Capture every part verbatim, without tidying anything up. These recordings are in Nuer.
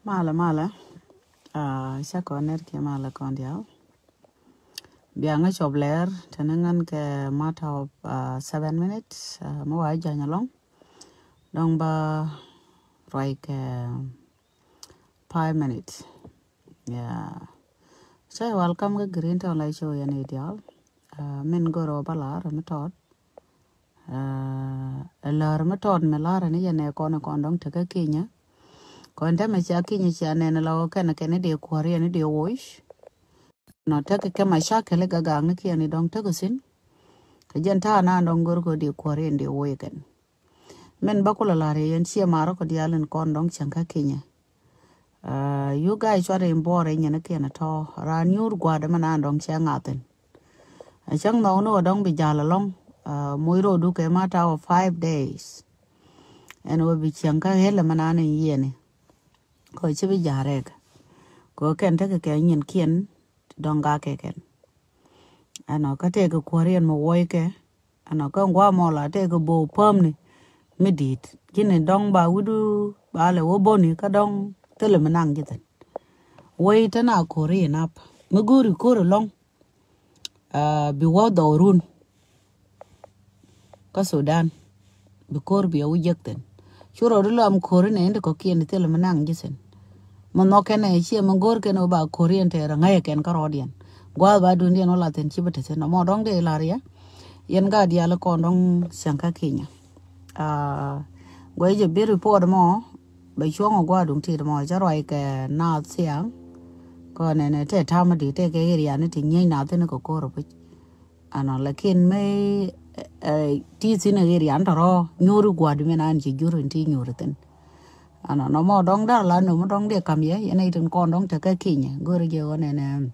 Malɛ malɛ. Cä kɔn ner kiɛ malɛ kɔn diaal. Biaŋä cɔp lɛr tɛn ŋän kɛ matter of seven minutes. Mi wa jany alɔŋ dɔŋ ba ruac kɛ five minutes. Yeah. So welcome kɛ Green Town la show yɛn i̱ diaal. Min goro ba lar mi tɔt. Ɛ lär mi tɔt mi lar ni yɛn ɛ kɔn kɔn dɔŋ tekä Kenya. Kɔn tɛmɛ cia Kenya cia nɛn la wä kɛn kɛn ni dee kuäär yɛn ni dee woc. Nɔ tek kɛ ma ca kɛl gagaak ni kiɛn ni dɔŋ tek sin. Kɛ jɛn ta̱a̱ na dɔŋ gör kɛ dee kuäär yɛn dee woc kɛn. Min ba kulɛ lar yɛn cie marɔ kɛ diaal in kɔn dɔŋ cɛŋ kä Kenya. You guys cuat in buɔɔr in nyɛn kiɛn tɔ ran nyuur gua̱a̱dɛ mɛ na dɔŋ cɛ ŋathin. A cäŋ nhɔk ni wä dɔŋ bi jal alɔŋ. Moc rodu kɛ ma ta̱wä five days. Ɛn wä bi cieŋ kä hel mɛ na ni yiɛni. Kɔ ci bi jal rɛk. Kɔ kɛn tekɛ kɛ nyin kiɛn dɔŋ ga kɛ kɛn. Ɛnɔ kä tekɛ kuäär yɛn mɛ wuɔckɛ. Ɛnɔ kä ŋuamɔ la tëë kɛ bo̱o̱ pämni mi di̱i̱t ji̱n in dɔ̱ŋ ba wi̱du ba lɛ wä bo̱ni kä dɔ̱ŋ thilɛ mi naŋ ji̱ thi̱n. Wei te na ko̱ri inap mi go̱o̱ri ko̱ri lɔ̱ŋ. Bi wä dhɔrun kä Sudan bi ko̱r bi a wi̱ jek thi̱n. Cu rɔ di lɔam ko̱ri nɛ in ti kɔ̱kiɛn ti thilɛ mi naŋ ji̱ thi̱n. Mi nhɔk kɛn ɛ ciɛ mi go̱r kɛn ɛ ba ko̱ri ɛn tɛɛr ŋäc ɛ kɛn kä rɔɔdiɛn. Gua̱a̱th ba duundiɛn wä la thi̱n ci bi te thi̱n nɔmɔ dɔ̱ŋ dee lar yɛ. Yɛn gaat diaal kɔn dɔ̱ŋ cäŋ kä Kenya. Guɛc jɛ bi report mɔ bɛ cuɔ̱ŋ ɔ gua̱a̱ duŋ tit mɔ cä ruac kɛ naath thiaŋ. Kɔn ɛn ɛ tɛ ta̱a̱ mi di̱i̱t tɛ kɛ area ni ti nyiec naath thi̱n kɛ ko̱r ɔ puc. Ɛnɔ lakin mëë ti thi̱n ɛ area ni tɔ̱rɔ̱ nyuuri gua̱a̱ di mi naan ci jur in ti nyuuri thi̱n. Ɛnɔ nɔmɔ dɔ̱ŋ dee la nöm dɔ̱ŋ dee ka̱m yɛ yɛn ɛ itin kɔn dɔ̱ŋ te kä Kenya go̱ri jɛ ɣän ɛn ɛ.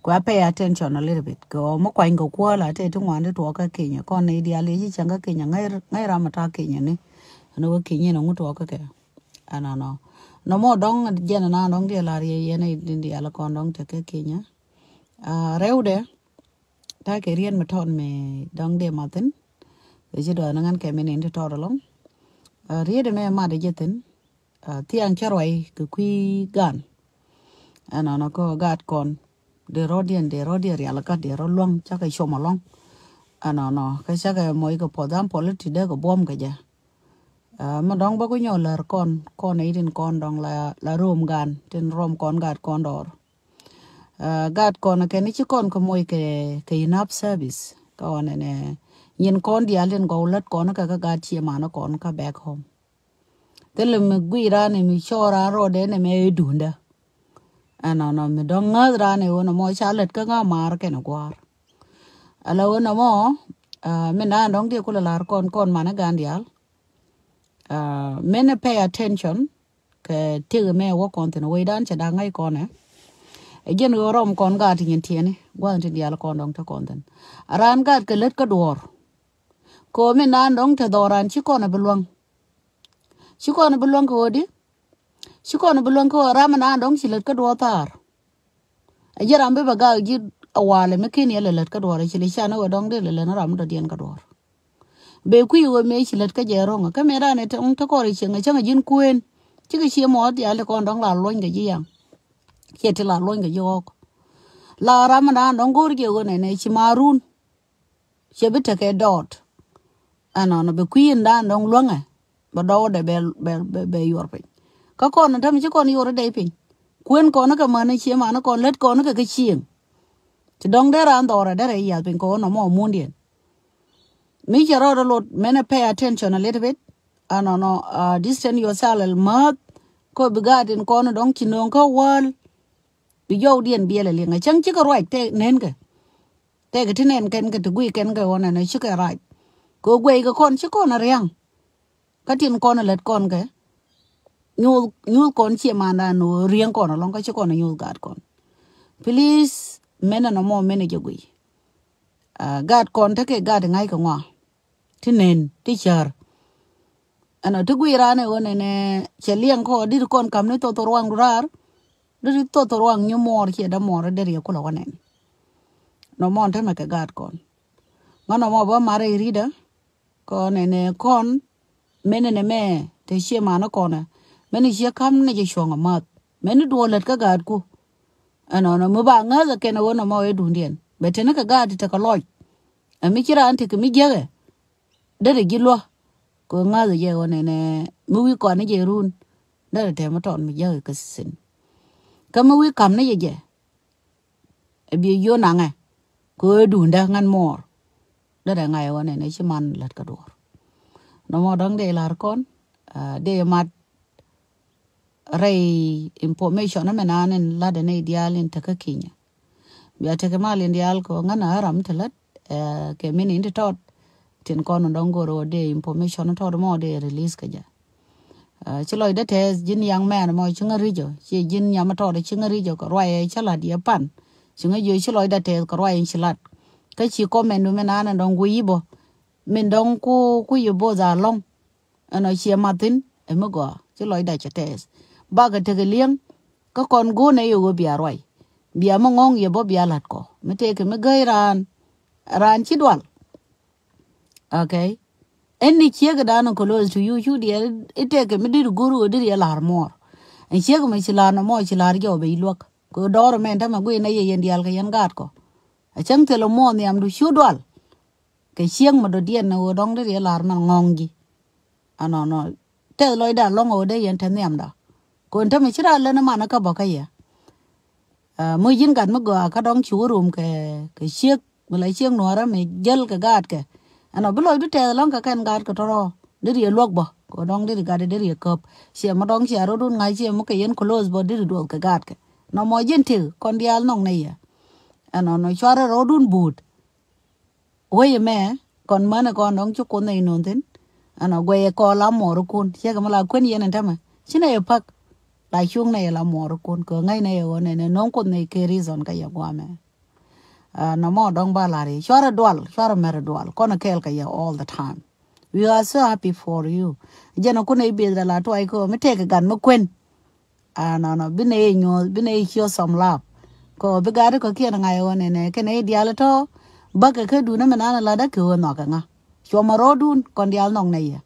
Kua pay attention a little bit kɛ ɔ mi kuany kɛ kuɔl a te ti ŋuan ti tuɔɔk kä Kenya kɔn ni diaal yɛ ci cäŋ kä Kenya ŋäc ram a ta̱a̱ Kenya ni. Ɛn wä Kenya ni ŋu tuɔɔk kä kɛ. Ɛnɔnɔ nɔmɔ dɔ̱ŋ jɛn ɛn a dɔ̱ŋ diɛ lar yɛ yɛn a diaal kɔn dɔ̱ŋ te kä Kenya. Rɛwdɛ ta̱a̱ kɛ riet mi tɔt mi dɔ̱ŋ diɛ mathin. Kɛ ci dɔɔn ŋän kɛ mi nin ti tɔt ɛlɔ̱ŋ. Riet ɛmɛ mat jɛ thin. Thiaŋ cä ruac kɛ kui̱ gan. Ɛnɔnɔ kä gat kɔn dee rɔ̱diɛn dee rɔ̱diɛn rial gat dee rɔ̱ luäŋ cakɛ com alɔ̱ŋ. Ɛnɔnɔ kä cakɛ moc kɛ puɔth an puɔl ti dee kɛ buɔ̱m kɛ jɛ. Mi dɔ̱ŋ bä ku nyɔk lär kɔn kɔn itin kɔn dɔ̱ŋ la rom gan tin rom kɔn gat kɔn dɔɔr. Gat kɔn kɛn ci kɔn kɛ moc kɛ kɛ inap service kä ɣɔn ɛnɛ nyin kɔn diaal tin gɔw lät kɔn kɛ kä gat cie man kɔn kä back home. Thilɛ mi guic raan ɛ mi cɔɔr raan rɔɔdɛ nɛ mɛ ɛ duundä. Ɛnɔnɔ mi dɔ̱ŋ ŋäth raan ɛ ɣöö nɔmɔ ca lät kä ŋä maar kɛnɛ gua̱a̱r. Ala ɣöö nɔmɔ mi naan dɔ̱ŋ diɛ kulɛ la̱r kɔn kɔn manɛ gan diaal. Min ɛ pay attention kɛ tiek mɛ wä kɔn thin wecdan cɛ da̱k ŋäc kɔn ɛ. Ɛ jɛn ɣöö rɔm kɔn gaat ti nyin tiɛni gua̱n ti diaal kɔn dɔ̱ŋ te kɔn thin. A raan gaat kɛ lät kä duɔ̱ɔ̱r. Kɛ ɣöö mi naan dɔ̱ŋ te dhɔran ci kɔn a bi luäŋ. Ci kɔn a bi luäŋ kɛ ɣöö di ci kɔn a bi luäŋ kɛ ɣöö ram mi naan dɔ̱ŋ ci lät kä duɔ̱ɔ̱r thaar. A ji̱ ram bi bɛ gak ji̱ a walɛ mi ken yɛ lɛ lät kä duɔ̱ɔ̱r a ci lɛ can a ɣöö dɔ̱ŋ di lɛ lät ni ram mi dɔ̱diɛn kä duɔ̱ɔ̱r. Bɛ kui̱ ɣöö mëë ci lät kä jɛ ro̱ŋ kä mëë ran ɛ te kɔr ɛ cieŋ a cäŋ a ji̱n kueen. Cikɛ cie mɔ diaal ti kɔn dɔ̱ŋ la luɔ̱ny kɛ ji̱ yaŋ. Ciɛ ti la luɔ̱ny kɛ ji̱ ɣɔ̱k. La ram mi naan dɔ̱ŋ go̱o̱r jɛ ɣöö nɛnɛ ci maarun. Cɛ bi tekɛ dɔɔt. Ɛnɔnɔ bɛ kui̱ in dan dɔ̱ŋ luäŋɛ bɛ dɔɔtdɛ bɛ bɛ bɛ yuɔr piny. Kä kɔn in tämɛ ci kɔn yuɔr idɛy piny. Kuën kɔn kɛ män in cie man kɔn lät kɔn kɛ kä cieŋ. Ti dɔ̱ŋ derɛ an dhɔrɛ derɛ yiath piny kɔn nɔmɔ mundiɛn. Mi cɛ rɔɔdɛ lot mɛnɛ pay attention a little bit. Ɛnɔnɔ distance yourself mäth. Kä bi gaat in kɔn dɔ̱ŋ ci nööŋ kä wäl. Bi jɔwdiɛn biɛl a liŋ a cäŋ cikɛ ruac te nenkɛ. Tɛkɛ ti nɛn kɛn kɛ ti guiy kɛn kɛ ɣɔn ɛn cikɛ rac. Kɛ guɛy kɛ kɔn ci kɔn a riaŋ. Kä tin kɔn a lät kɔn kɛ nyuuth nyuuth kɔn cie mandan ɣöö riäŋ kɔn alɔŋ kä ci kɔn a nyuuth gaat kɔn. Please mɛn ɛn ɔmɔ mɛn a jɛ guiy. Gaat kɔn tekɛ gaat ŋa̱c kɛ ŋɔa. Ti nɛn ti cär. Ɛn ɔ ti guiy raan ɛ ɣöö nɛnɛ cɛ liɛŋ kɔ dit kɔn ka̱m ni thoth ruaŋ du raar. Dit thoth ruaŋ nyi muɔɔr ciɛ dämuɔɔr dee riɛ kulɛ wä nɛn. Nɔmɔ ɛn tämɛ kɛ gaat kɔn. Ŋä nɔmɔ bä marɛ iridä. Kɔn ɛnɛ kɔn menɛ nɛ mɛ te cie manä kɔnɛ. Mɛn i̱ ciɛ ka̱m ni jɛ cuɔ̱ŋ amäth. Mɛn i̱ duɔl lät kä gaatku. Ɛnɔnɔ mi ba ŋäth ɛ kɛn ɛ ɣöö nɔmɔ ɛ duundiɛn bɛ teni kɛ gaat ti tekɛ lɔc. Ɛ mi ci raan tekɛ mi jiäkɛ derɛ ji̱ luɔ. Kɛ ɣöö ŋäth ɛ jɛ ɣöö nɛnɛ mi wi̱i̱ kɔn ni jɛ run derɛ tɛm mi tɔn mi jiäkɛ kä thin. Kä mi wi̱i̱ ka̱m ni jɛ jɛ ɛ biɛ jiö naŋɛ. Kɛ ɣöö duundä ŋän muɔɔr derɛ ŋa̱c ɛ ɣöö nɛnɛ ci man lät kä duɔ̱ɔ̱r. Nɔmɔ dɔ̱ŋ dee la̱r kɔn dee mat rɛy information mɛ naan in lat in nɛy diaal in tekä Kenya. Bia tekɛ mal in diaal kɛ ɣän a ram te lät kɛ min in ti tɔt tin kɔn dɔŋ go̱r ɣöö dee information tɔt mɔ dee release kɛ jɛ. Ci lɔcdä tɛth ji̱n yaŋ mɛn mɔ ci ŋä ri̱cɔ ci ji̱n nyam tɔt ci ŋä ri̱cɔ kɛ ruacɛ cä lat yɛ pan. Ci ŋä jiö ci lɔcdä tɛth kɛ ruacɛ ci lat. Kä ci comment du mɛ naan in dɔŋ guiy i̱ bɔ min dɔŋ ku ku yɛ both alɔŋ. Ɛn ɔ ciɛ mathin ɛ mi gɔaa ci lɔcda cɛ tɛɛth. Bakɛ tekɛ li̱eŋ kä kɔn go̱o̱nɛ yɛ ɣöö bia ruac bia mi ŋɔ̱ŋ yɛ bä bia la̱t kɔ mi tëëkɛ mi gäi raan. Raan ci dual. Okay. Ɛn ni ciek dan close to you cu diɛ i̱ tëëkɛ mi dit go̱o̱r ɣöö dit yɛ la̱r muɔɔr. Ɛn ciek mi ci la̱r nɔmɔ ci la̱r jɔw bɛ i̱ luäk kɛ ɣöö dɔɔr mɛn tämɛ guiy nɛ yɛ yɛn diaal kɛ yɛn gaat kɔ. A cäŋ thil muɔɔr nhiamdu cu dual. Kɛ cieŋ mi dɔ̱diɛn ni ɣöö dɔ̱ŋ dee riɛ la̱r mɛn ŋɔ̱ŋ ji̱. Anɔnɔ tɛth lɔcda lɔ̱ŋ ɣöö dee yɛn te nhiamda. Kɔn te mi ci raa län man kä bä kä yɛ. Mi ji̱n gat mi gɔaa kä dɔ̱ŋ ci wä rom kɛ kɛ ciek mi la ciek nuɔ̱ɔ̱rä mi jäl kɛ gaatkɛ. Ɛnɔ bi lɔcdu tɛth lɔ̱ŋ kɛ kɛn gaatkɛ tɔ̱rɔ̱ dee riɛ luäk bä kɛ dɔ̱ŋ dee ri gat dee riɛ käp. Ciɛ mi dɔ̱ŋ cia rɔ̱dun ŋa̱c ciɛ mi kɛ yɛn close bä dee ri duɔth kɛ gaatkɛ. Nɔmɔ ji̱n tëk kɔn diaal nhɔk nɛy yɛ. Ɛnɔnɔ cuarɛ rɔ̱dun buut. Wec ɛmɛ kɔn mänɛ kɔn dɔ̱ŋ ci Kuoth nɛy no̱o̱ŋ thi̱n. Ɛn ɔ guɛy ɛ kɔɔl a muɔɔrikun ciek ɛmɛ la kuën yɛn ɛn tämɛ ci nɛy ɛ päk. La cuŋ nɛy ɛ la muɔɔrikun kɛ ŋäc nɛy ɛ ɣöö nɛn ɛ no̱o̱ŋ Kuoth nɛy kɛ reason kä yɛ guamɛ. Nɔmɔ dɔ̱ŋ ba la̱r yɛ cuarɛ dual cuarɛ mɛrɛ dual kɔn ɛ kɛɛl kɛ yɛ all the time. We are so happy for you. Jɛn ɛ kun nɛy beth la la tuay kɛ ɣöö mi tëëkɛ gat mi kuën. Anɔnɔ bi nɛ yɛ nyuɔth bi nɛ yɛ ciö thɔm lap. Kɛ ɣöö bi gat kɔ̱kiɛn ŋa̱c ɣöö nɛnɛ kɛ nɛ yɛ diaal tɔ̱ bäkɛ kä duun ɛmɛ nan latdä kɛ ɣöö nhɔakɛ ŋa. Cuɔmɔ ro̱o̱dun kɔn diaal nhɔk nɛ yɛ.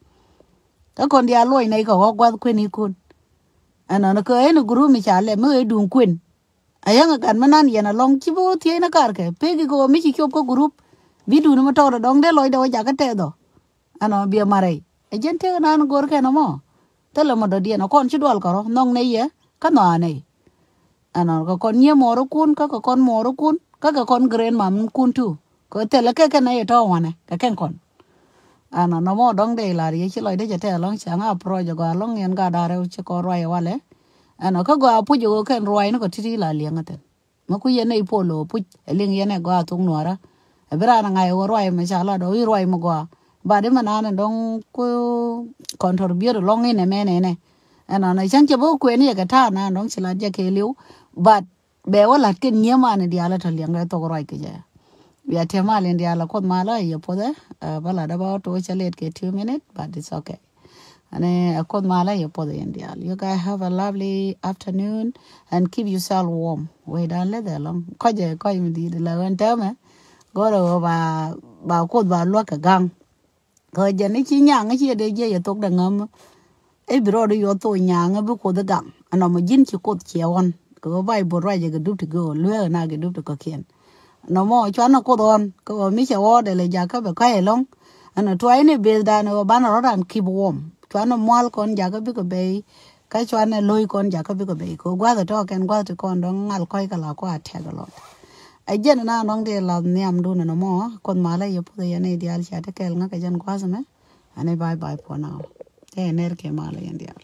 Kä kɔn diaal luɔc nɛ kɛ ɣɔ̱k gua̱th kuënikun. Ɛnɔnɔ kɛ ɣöö ɛn gurup mi ca lɛp mi ɣöö duun kuën. Ayäŋ ɛ gat mi nan yɛn alɔŋ ci bi wä thiec ni karkɛ pek i̱ kɛ ɣöö mi ci cop kä gurup. Bi duun mi tɔɔt ɛ dɔ̱ŋ dee lɔcdɛ wä jakä tɛth ɔ. Ɛnɔ biɛ marɛy ɛ jɛn tëk nan go̱o̱r kɛn ɛmɔ. Thilɛ mɔ dɔ̱diɛn ɛ kɔn ci dual kärɔ nhɔk nɛy yɛ kä nhɔaanɛ. Ɛnɔ kɛ kɔn nyiee muɔɔrikun kä kɛ kɔn muɔɔrikun kä kɛ kɔn green mamkun tu. Kɛ thilɛ kɛ kɛn nɛy ɛ tɔ̱ wanɛ kɛ kɛn kɔn. Ɛnɔ nɔmɔ dɔ̱ŋ dee lar yɛ ci lɔcdä cɛ tɛth ɛlɔ̱ŋ cɛ ŋa approach ɛ gɔaa ɛlɔ̱ŋ yɛn gat da̱r rɛw ci kɔn ruac ɛ walɛ. Ɛnɔ kä gɔaa apuc ɛ ɣöö kɛn ruac ni kɔ ti̱ti̱ la liɛŋ ɛ thi̱n. Mi ku yɛn nɛy pol ɛ puc ɛ liŋ yɛn ɛ gɔaa thok nuɔɔrä. Ɛ bi raan ɛ ŋa̱c ɛ ɣöö ruac mɛ ca lat ɛ wi̱i̱ ruac mi gɔaa. But imɛ naan ɛ dɔ̱ŋ ku contribute lɔŋ in ɛ mɛn ɛnɛ. Ɛnɔnɔ cäŋ cɛ bi wä kuɛn yɛ kɛ ta̱a̱ naan dɔ̱ŋ ci lat jɛ kɛɛliw. But bɛ wä la̱t kɛn nyiee man in diaal ɛ tɔ̱ liɛŋ kɛ thok ruac kɛ jɛ. Bia tiɛ mal in diaal ɛ Kuoth malä yɛ puɔthɛ. Bä lat ɛ bä wä to̱ cä lɛt kɛ two minute but it's okay. Ani a Kuoth malä yɛ puɔth yɛn diaal. You guys have a lovely afternoon and keep yourself warm. Wecdan leth ɛlɔŋ kɔcɛ kɔc mi di̱i̱t la ɣän täämɛ. Gɔrɛ ɣöö ba ba Kuoth ba luäk kɛ ga̱ŋ. Kɛ jɛn i̱ ci nyaŋ i̱ ci yɛ dee jiɛ yɛ thok dɛ ŋäm. I̱ bi rɔɔd i̱ yuɔth thok nyaŋ i̱ bi Kuoth i̱ gaŋ ɛnɔmɔ ji̱n ci Kuoth ciɛ ɣɔn kɛ ɣöö Baibol ruacɛ kɛ dup ti gööl lueek ɛna kɛ dup ti kɔ̱kiɛn. Nɔmɔ cuanɛ Kuoth ɣɔn kɛ ɣöö mi cɛ ɣɔɔdɛ lɛ jakä bɛ ka̱c ɛlɔ̱ŋ. Ɛn ɛ tua̱cni beth dan ɛ ɣöö banɛ rɔ̱dan keep warm. Cuanɛ mual kɔn jakä bikɛ bɛy. Kä cuanɛ lo̱c kɔn jakä bikɛ bɛy kɛ ɣöö gua̱th ɛ tɔ̱ kɛn gua̱th ti kɔn dɔ̱ŋ ŋal kɔ̱c kɛ la kua tɛk ɛlɔt. Ɛ jɛn ɛna nɔŋ dee lath nhiamdun ɛnɔmɔ. Kuoth malä yɛ puth ɛ yɛn ɛ diaal cia ti kɛɛl ŋäk ɛ jɛn gua̱th ɛmɛ. Ɛn ɛ bye bye for now. Ɛ ɛ ner kɛ malä yɛn diaal.